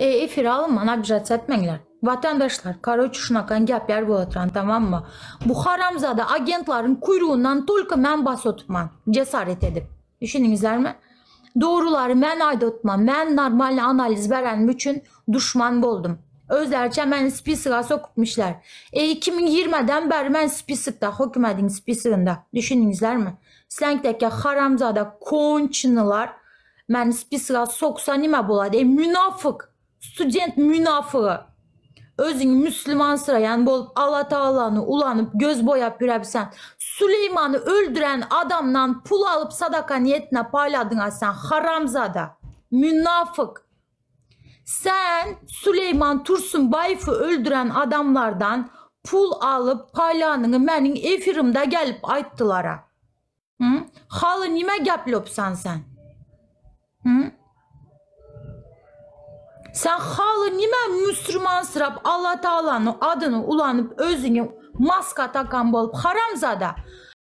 E efir alynman obijatsa etmeňler. Watandaşlar karoçi şunakan gepler bolotran tamammy. Bu haramzada agentlaryň kuýrugyndan tolko men basotman cesaret edip. Düşündiňizlermi? Dogrulary men aýdotman men normalny analiz berenim üçin duşman boldum. Özleriçe meni spisoga sokupmyşlar. E 2020 den bäri men spisokda hökümediň spisogynda. Düşündiňizlermi? Isleňdeki haramzada konçnylar Meni spisoga soksa nime bolady ey münafyk student münafygy özüňi müslümansyraýan bolup Allatagalany ulanyp göz boýap ýüräpsen Süleýmany öldüren adamdan pul alyp sadaka niýetine paýladyňa sen haramzada münafyk sen Süleýman Tursunbaýewi öldüren adamlardan pul alyp paýlanyňy meniň efirimde gelip aýtdylara. Hı? Haly nime geplopsan sen? Hı? Sen haly nime müslümansyrap Allah Taalany adyny ulanyp özüňi maska takan bolup haramzada.